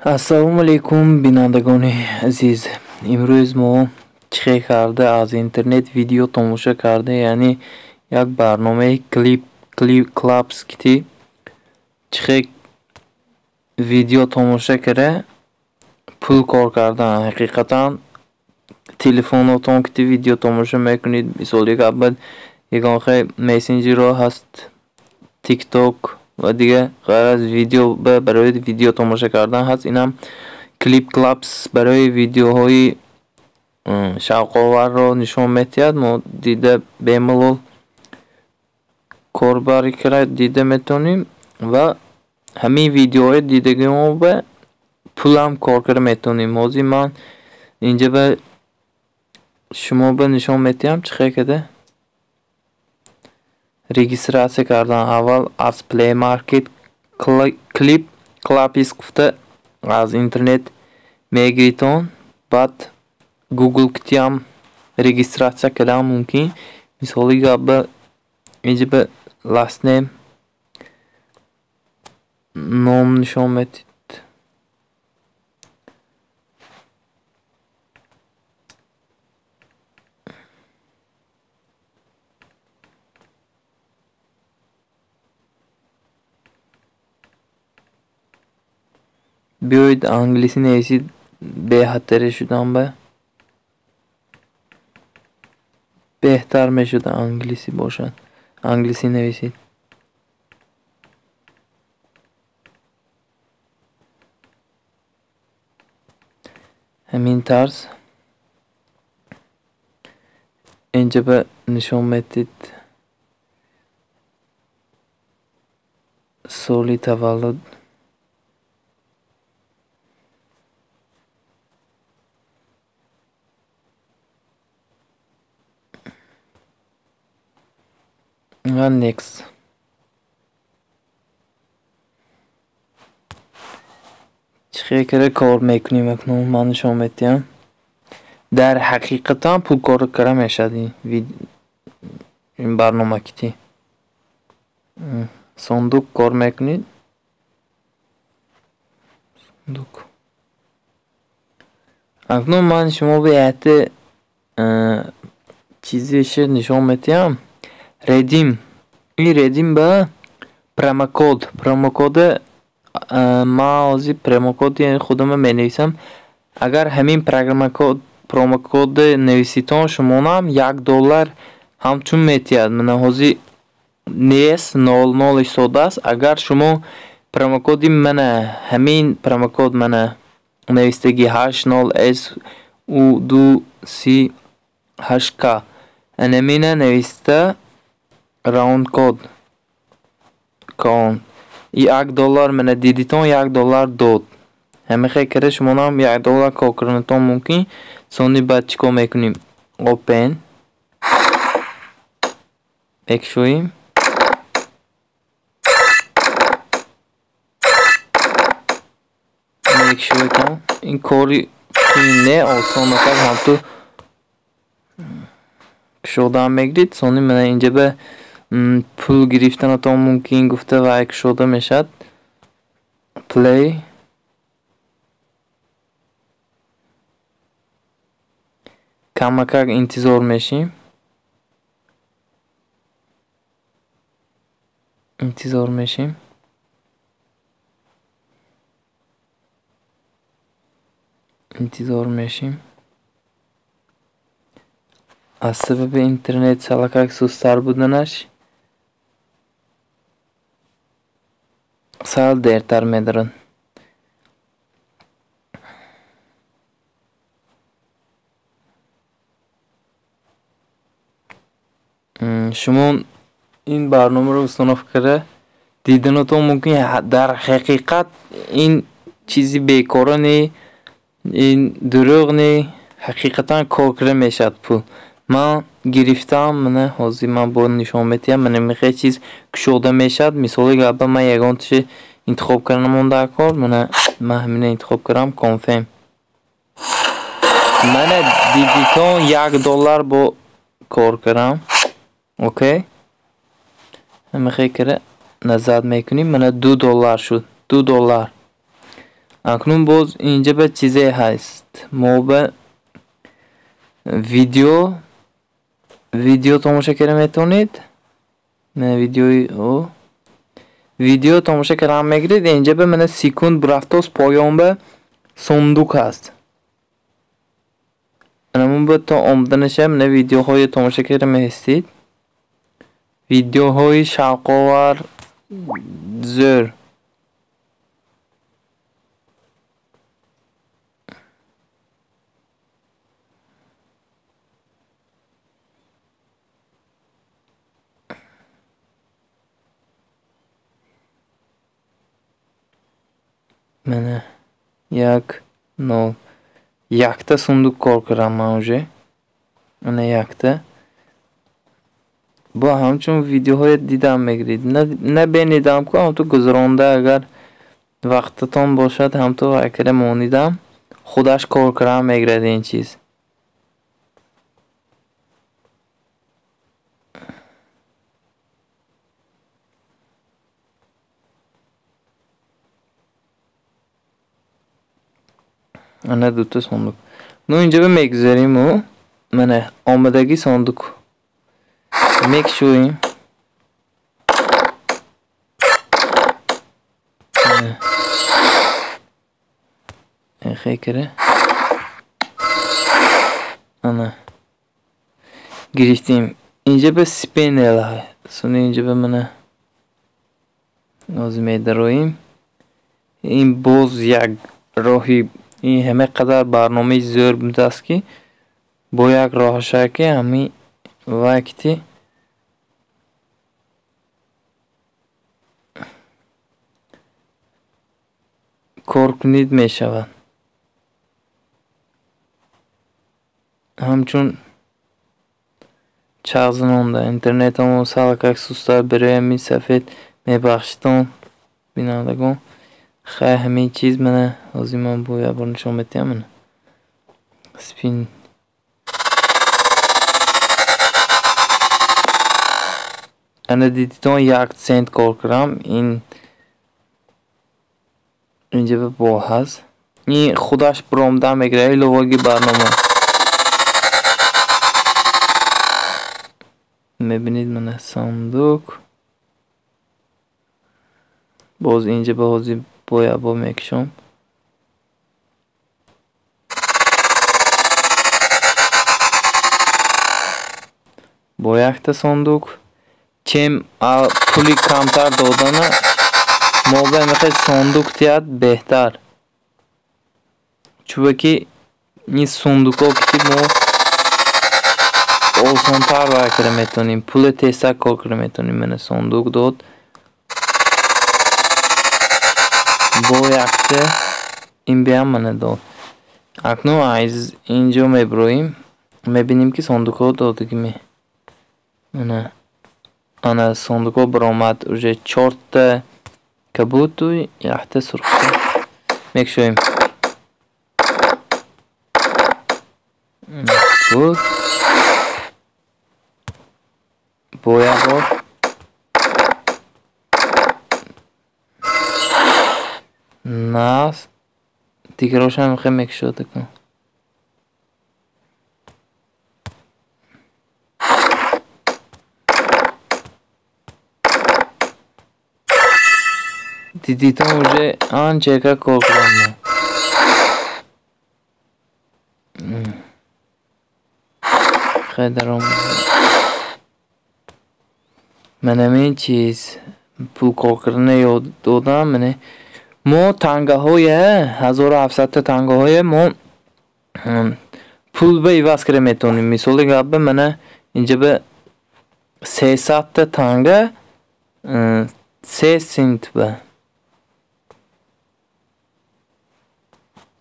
Ассалому алайкум, бинандагони азиз. Имрӯз мо чӣ хел карда аз интернет видео тамошо карда, яъне як барномаи Клип Клапс ки чӣ хел видео тамошо карда пул кор кардан. Ҳақиқатан телефонотон ки видео тамошо мекунед, мисол як абад ягон хел мессенҷерҳо ҳаст, TikTok ва дигар ғайр аз видео барои видео тамошо кардан ҳаст. Инам Клип Клапс барои видеоҳои шавқоварро нишон медиҳад. Мо дида бемалол корбарӣ карда дида метавонем ва ҳамин видеоҳои дидагимо ба пулам кор карда метавонем. Ҳозир ман инҷа ба шумо ба нишон медиҳам чӣ хел карда регистрация кардан. Аввал аз Play Market Clip Claps гуфта аз интернет мегиритон, баъд Google китиам регистрация кардан мумкин. Мисоли гап инҷа ба last name ном нишон медиҳед. Биёед англисӣ нависед, беҳтаре шудан ба беҳтар мешуд англисӣ бошад. Англисӣ нависед. Ҳамин тарз инҷа ба нишон медиҳед соли таваллуд. Ва next. Чӣ хел карда кор мекунем акнун ман нишон медиҳам. Дар ҳақиқатан пул кор карда мешавад ин барнома кити. Сундук кор мекунед. Сундук. Акнун ман шумо ба якта чизеше нишон медиҳам. Redeem. Ин Redeem ба промокод. Промокода ман ҳозир промокоди худамро менависам. Агар ҳамин промокод нависитон, шумонам $1 ҳамчун метиҳад. Мана ҳозир нест 00 истодааст. Агар шумо промокоди мана ҳамин промокод мана навистагӣ 80 S U 2 C 8 K анамина нависта раунд код кон $1 мана дидитон $1 дод. Ҳамин хел карда шумонам $1 кор карданатон мумкин. Сони баъд чӣ кор мекунем? Open мекушоем. Мекушоем. Ин кори қиин не, осон аст. Ҳамту кушодан мегиред. Сони мана инҷа ба пул гирифтанатон мумкин гуфта ва кушода мешавад. Play камакак интизор мешим. Интизор мешим. Интизор мешим. Аз сабаби интернет салакак сусттар буданаш сал дертар медарад. Шумо ин барномаро установка карда диданатон мумкин. Дар ҳақиқат ин чизи бекора не, ин дурӯғ не, ҳақиқатан кор карда мешавад пул. Ман гирифтам, мана ҳозир ман бо нишон медиҳам. Мана мехе чиз кушода мешавад. Мисоли гапа ман ягон чизе интихоб карда намонда кор. Мана ман ҳамина интихоб кардам, confirm. Мана дидитон $1 бо кор кардам. Окей. Ҳамин хел карда назад мекунем. Мана $2 шуд. $2. Акнун боз инҷа ба чизе ҳаст. Мо ба видео тамошо карда метавонед. На видеои о видео тамошо кардан мегиред. Инҷа ба мана секунд бурафтост, поён ба сундук ҳаст. Анамун ба то омаданаша мана видеоҳои тамошо карда меҳестед. Видеоҳои шавқовар зӯр. Мана 1 0 якта сундук кор кардам ман уже. Мана якта. Бо ҳамчун видеоҳое дидам мегиред. Набинидам ку ҳамту гузаронда агар вақтатон бошад ҳамту вайкара монидам. Худаш кор кардан мегирад ин чиз. Ана дута сундук. Ну инҷа мегузариму мана омадаги сундук мекшӯем. Хекера. Ана гирифтем. Инҷа ба спинел. Суни инҷа ба мана оз медароем. Ин боз як роҳи ин ҳама қадар барномаи зӯр будааст ки бо як роҳаша ки ҳамин вақти кор кунид мешавад. Ҳамчун чағзанонда интернетамон салакак суста барои ҳамин сафед мебахшитон бинандагон. Хай ҳамин чиз мана ҳозир ман бо як бор нишон медиҳам. Мана спин ана дидитон 1 цент кор кардам. Ин инҷа бо ҳаст. Ин худаш баромадан мегирад иловаги барнома. Мебинед мана сандук. Боз инҷа ба ҳозир бо як бор мекушам. Бо якта сундук. Чем пули камтар додана мо ба мехоҳед сундук тиҳад беҳтар. Чунки ин сундукҳо ки мо осонтар вай карда метавонем, пули тезтар кор карда метавонем. Мана сундук дод. Бо якта ин биам мана дод. Акнун аз инҷо мебироем, мебинем ки сундукҳо додагиме. Мана ана сундукҳо баромад уже 4та кабуту якта сурхта. Мекушоем. Буд. Бо як бор. Нас дигарошам мехоҳем мекушода кун. Дидитон уже анчака кор кардам. Хай даром. Мана ҳамин чиз пул кор кардана ёд додам. Мана мо тангаҳоя 1700 та тангаҳоя мо пул ба иваз карда метавонем. Мисоли гап ба мана инҷа ба 300 та танга 3 сент ба.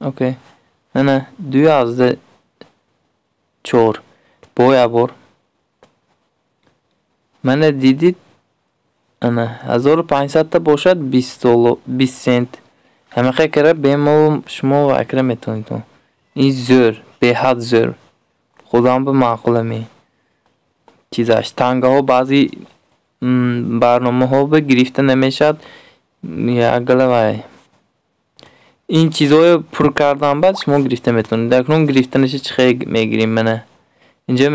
Окей. Мана 2.4 бо як бор. Мана дидид ана 1500 та бошад 20 доллар 20 сент. Ҳамақа кара бемалол шумо вайкара метавонед. Ин зӯр, беҳад зӯр. Худам ба маъқул ҳамин чизаш. Тангаҳо баъзи барномаҳо ба гирифта намешавад. Як гала вай. Ин чизҳоро пур кардан баъд шумо гирифта метавонед. Акнун гирифтанаша чӣ хел мегирем? Мана, инҷа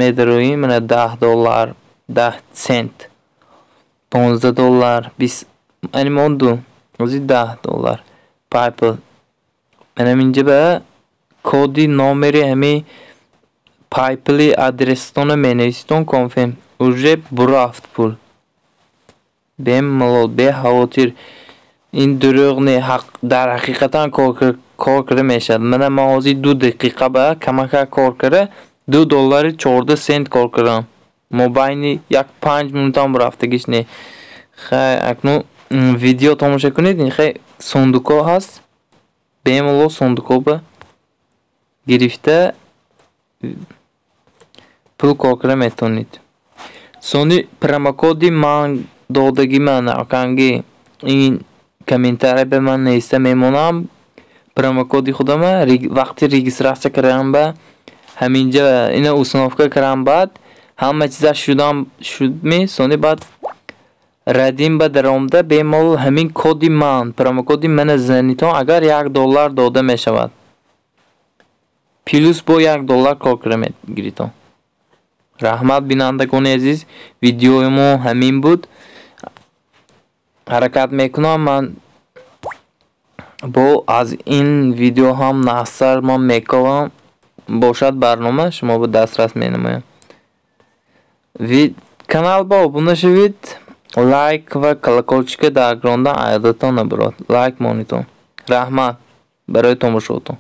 медароем, мана, 10 доллар, 10 цент, 15 доллар, 20 ани монду ози 10 доллар. PayPal, манам инҷа ба коди номери ҳами PayPal-и адрестона менависитон, confirm, уже бурафт пул. Бемалол, беҳавотир. Ин дурӯғ не, дар ҳақиқатан кор карда мешавад. Мана, ман ҳозир 2 дақиқа ба камакак кор карда, 2 доллари 14 сент кор кардам. Мобайни як 5 минутам рафтагиш не. Хай, акнун видео тамошо кунед. Хай, сундукҳо ҳаст, бемалол сундукҳо ба гирифта пул кор карда метавонед. Сони промокоди ман додагӣ ман аканги ин комментария ба ман нависта мемонам. Промокоди худама вақти регистрация кардан ба ҳаминҷа ина установка кардам, баъд ҳама чизаш шудам шудми. Сони баъд redeem ба даромада, бемалол ҳамин коди ман, промокоди мана занитон, агар 1 доллар дода мешавад, плюс бо 1 доллар кор карда мегиритон. Раҳмат, бинандагони азиз, видеои мо ҳамин буд. Ҳаракат мекунам, ман бо аз ин видео ҳам нағзтар ман мековам бошад, барнома шумо ба дастрас менамоям. Канал ба обуна шавед, лайк ва колокольчика дар гронда аёдатон набарод, лайк монитон. Раҳмат барои тамошоатон.